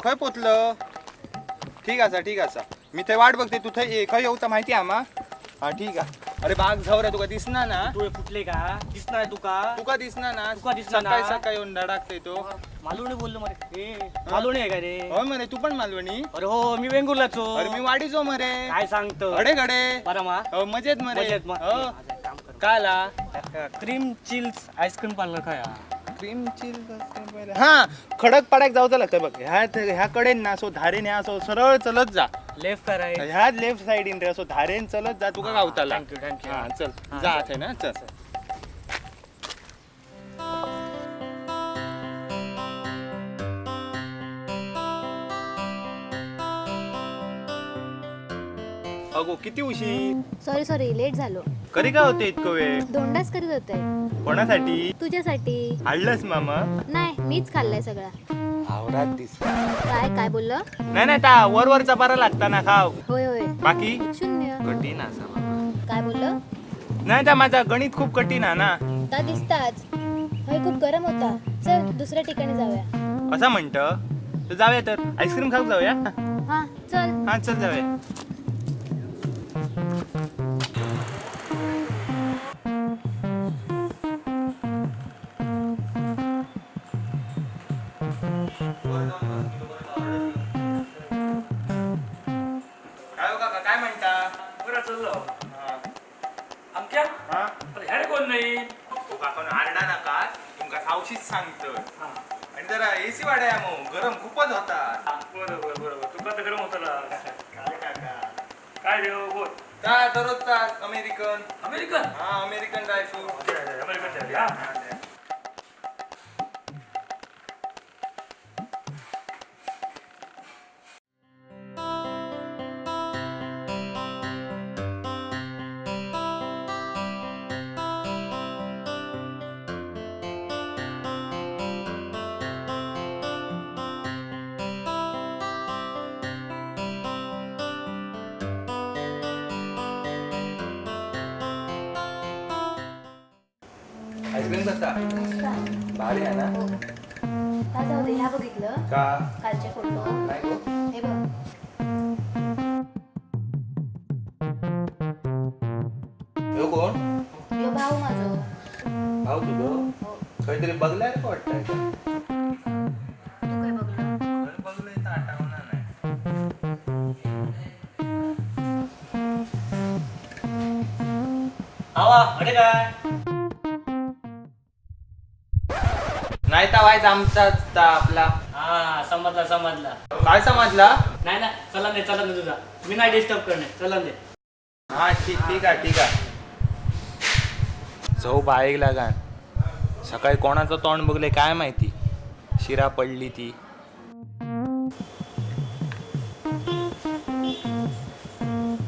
खंय पोचलं? ठीक आसा ठीक आसा, मी थंय वाट बघते, तू थंय ये. खंय येवचा माहिती आहे मा? हा ठीक आहे. अरे बाग झवर तुका दिसना ना? डोळे फुटले का? दिसणार तुका? तुका दिसना ना? तुका दिसना ना? सकाळी सकाळी येऊन धडकतोय तो. मालवणी बोललो मरे. ए मालवणी आहे का रे? होय मरे, तू पण मालवणी? अरे हो, मी वेंगुर्लाचो. अरे मी वाडीचो मरे. काय सांगतो? अडे गडे. बरं मा? हो, मजेत मरे. मजेत मा. हो. ए, माझं एक काम कर. काय आला? क्रीम चिल्स आईस्क्रीम पार्लर काय? क्रीम चीज हा, खडक पाड्याक जाऊचा लागतं बघ. ह्या ह्या कडेन ना असो धारेन, ह्या असो सरळ चलत जा. लेफ्ट का राईट? ह्या लेफ्ट साइडीन रे, असो धारेन चलत जा, तुका गावताला. Thank you thank you. हा चल. हा, जा चल. थंय ना, चल. अगो किती उशीर? सॉरी सॉरी, लेट झालो. कधी का होते इतकं वेळ? दोंडाच करीत होते. कोणासाठी? तुझ्यासाठी. हाडलंस मामा? नाही, मीच खाल्लाय सगळा. आवरात दिस. काय काय बोललं? नाही नाही, ता वर वरचा बरा लागता ना खाव. होय होय. बाकी शून्य. कठीण असा बाबा. काय बोललं? नाही, त्या माझा गणित खूप कठीण आहे ना. ता दिसताच होय, खूप गरम होता. चल दुसऱ्या ठिकाणी जाऊया. असं म्हणत तर जाऊया, तर आईस्क्रीम खाऊ जाऊया. हा चल. हा चल जाऊया. काय हो काका, काय म्हणता? बरं चाललो. हा. आमच्या हा? अरे ह्याडे कोण नाही? हो काका, आरडा नका, तुमका सावशीच सांगतो. आणि जरा एसी वाढाया, मग गरम खूपच होता. बरोबर बरोबर, तुका तर गरम होता. काय काका? काय रे हो, बोल. का दररोजचा अमेरिकन. अमेरिकन? हा, अमेरिकन ड्रायफ्रूट. अमेरिकन हा. आईस्क्रीम कसा? मस्त आहे. भारी आहे ना? हो. का जाऊ दे, ह्या बघितलं? का? कालचे फोटो. नाही गो. हे बघ. ह्यो कोण? यो भाऊ माझो. भाऊ तुझो? हो. काहीतरी बघलाय का वाटतंय का? तू काय बघलं? खरं बघलंय तर आठवणार नाही. आवा अरे काय? नाही तर व्हायचं आमचा ता आपला. हा समजला समजला. काय समजला? नाही ना, चला नाही, चला ना तुझा मी नाही डिस्टर्ब करणे, चला दे. हा ठीक ठीक आहे ठीक आहे. जाऊ बाईक लागान. सकाळी कोणाचं तोंड बघले काय माहिती, शिरा पडली ती.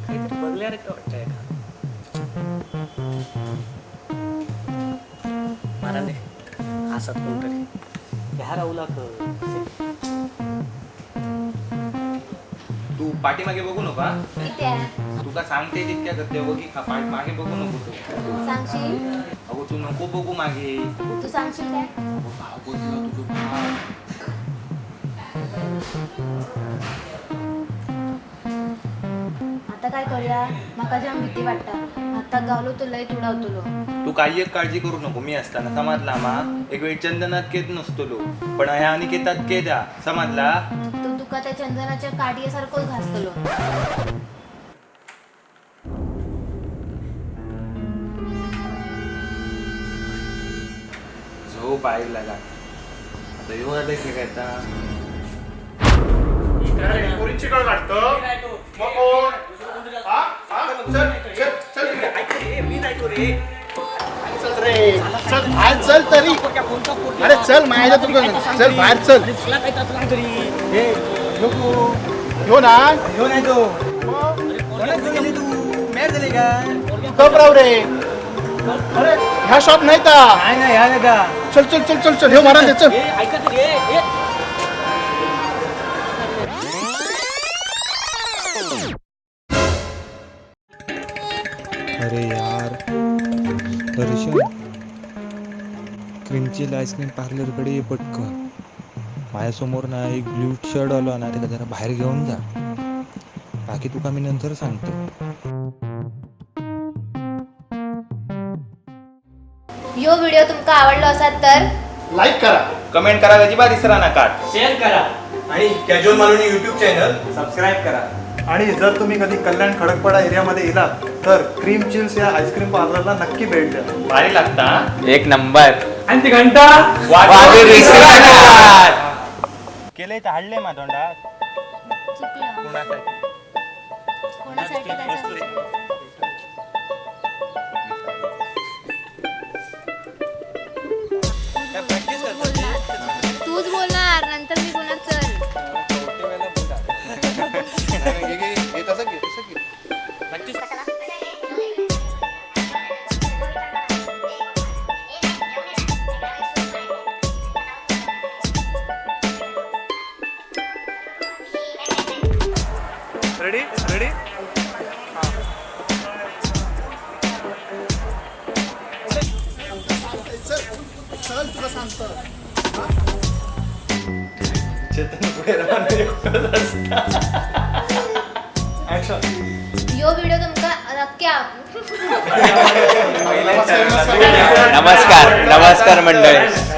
काहीतरी बघल्या रे का वाटतंय का? मला नाही हसत कोणतरी ह्या राहूला. तू पाठीमागे बघू नका. किती आहे? तुका सांगते तितक्या करते बघी खा, मागे बघू नको तू. सांगशील? अगो तू नको बघू मागे. तू सांगशील काय? अगो, भाव बोललो तुझं भाव. आता काय करूया? माका जाम भीती वाटता. आता गावलो तर लय तुडावतलो. तू काही एक काळजी करू नको, मी असताना समजला मा. एक वेळ चंदनात केत नसतो पण ह्या अनिकेतात केदा समजला. तो तुका त्या चंदनाच्या काडियासारखंच घासतलो. झोप बाहेर लागा. आता ह्यो आले की काय आता? पोरींची कळ काढतं मग कोण? हा? हा? चल चल चल तिकडे. मी नाही तो रे. चल रे, चल बाहेर चल तरी. अरे चल माझ्या तुझं, चल बाहेर चल. ए, नको. ह्यो ना. ह्यो नाही तो. मग? कोणाक गेली तू? मॅर झाली का? गप राव रे. अरे ह्या शॉप नाही का? नाही नाही, ह्या नाही का. चल चल चल चल चल, ह्यो मारा दे चल. ऐका तरी ए, ए. अरे यार दर्शन, क्रीमचीज आईस्क्रीम पार्लरकडे ये पटकन. माझ्यासमोर ना एक ब्ल्यू शर्ट आलो ना, त्याला जरा बाहेर घेऊन जा. बाकी तुका मी नंतर सांगतो. यो व्हिडिओ तुमका आवडलो असात तर लाईक करा, कमेंट करा, अजिबात विसरा नका. शेअर करा आणि casual Malvani YouTube channel subscribe करा. आणि जर तुम्ही कधी कल्याण खडकपाडा एरियामध्ये येलात तर क्रीम चिल्स या आईस्क्रीम पार्लरला नक्की भेट द्या. भारी लागता. एक नंबर. आणि ती घंटा केलंय तर हाडले मा तोंडात. चुकलं. कोणासाठी? कोणासाठी त्याचा तूच बोलणार, नंतर मी बोलणार. चल. नाही, घे, घे, घे, तसं घे, तसं घे. Ready ready. चल, तुला सांगतो. ऍक्शन. यो व्हिडिओ तुमका नक्की नमस्कार, नमस्कार मंडळी.